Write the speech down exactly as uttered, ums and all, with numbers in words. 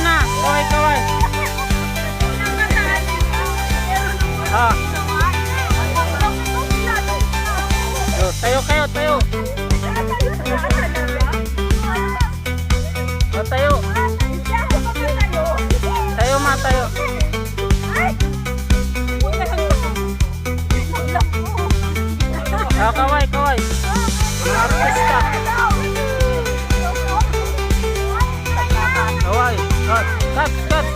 Na, kaway, kaway. Ah. So, tayo kayo, tayo. O, tayo. Tayo, ma, tayo. Ah, kaway, kaway. Artista. Kaway. Cut, cut, cut.